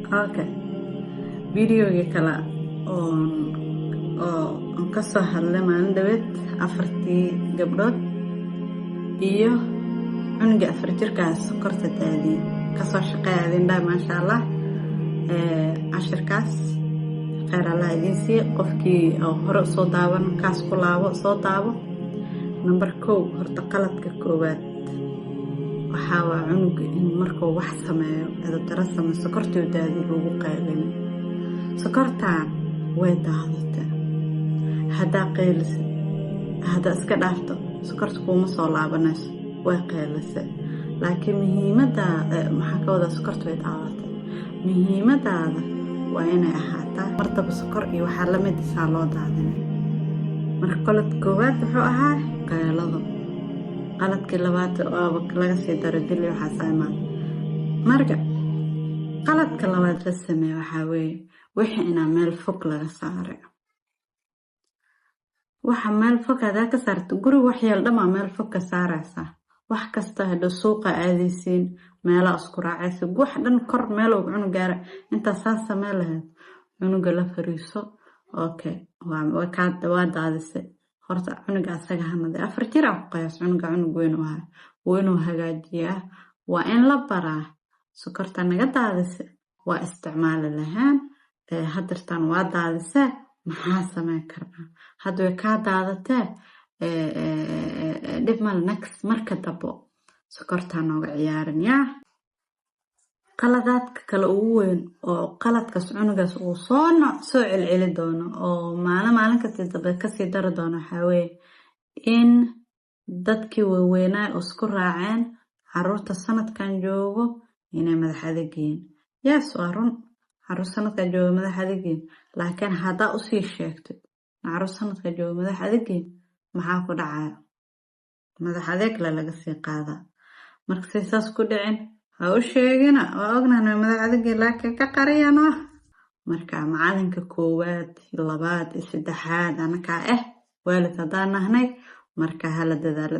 Okay, videogii kale oo aan kasoo hadlay maalin dhaweed, afartii gabdhood iyo cunugii 4 jirkaas sokorta daadiyey, kasoo shaqeeya idin dhahay. Maasha Allah, cashirkaas kheyr Allah idiin siiye. Qofkii oo hore usoo daawan, kaas ku laabo, soo daabo. Number 1, horta qaladka koowaad waxaa waa cunuga in markuu wax sameeyo, edabdaro sameeyo, sokortii u daadiy lagu qaylin. Sokortaan way daadata, haddaa qaylisid, haddaa iska dhaafto, sokorta kuuma soo laabanayso. Way qaylisa, laakiin muhiimada maxaa ka wadaa? Sokorta way daadatay, muhiimadaada waa inay ahaataa mardaba sokor iyo waxaa lamid isaa loo daadinay. Marka qaladka koowaad wuxuu ahaa qaylado. Qaladkii labaad waaba laga sii daro dili, waxaas imaad. Marka qaladka labaad la sameeya waxaa weeye wixii inaa meel fog laga saaray. Waxa meel fog hadaa ka saarto, guriga waxyaal dhamaa meel fog ka saaraysaa. Wax kasta hadhow suuqa aadaysiin, meelaa isku raacaysa, wax dhan kor meel og cunug gaara. Intaa saa samee lahayd, cunuga la fariiso. Okay, waa daadisay. Horta cunuga asaga hanade, 4 jir aa ku qiyaas cunuga, cunug weyn u ahay, waa inuu hagaajiyaa, waa in la baraa: sokorta naga daadisay waa isticmaali lahaan, hadirtaan waa daadisee, maxaa sameyn karnaa? Hadda way kaa daadatee, dhib male, next marka dambo sokortaa nooga ciyaarin. Yaa qaladaadka kale ugu weyn oo qaladkaas cunugaas uu soo noc soo celceli doono oo maalin maalin kasii dambe kasii dari doono waxaa weeye in dadkii waaweynaa isku raaceen caruurta sanadkan joogo inay madax adag yihiin. Yes, waa run, caruur sanadkan joogo madax adag yihiin, laakiin haddaa usii sheegtid caruur sanadkan joogo madax adag yihiin, maxaa ku dhacaya? Madax adeeg le laga sii qaadaa. Marka say saas ku dhicin, ha u sheegina. Waa ognahay madax adag, laakiin ka qariyano. Marka macalinka koowaad, labaad iyo saddexaad anakaa waalid haddaan nahnay. Marka hala dadaalo.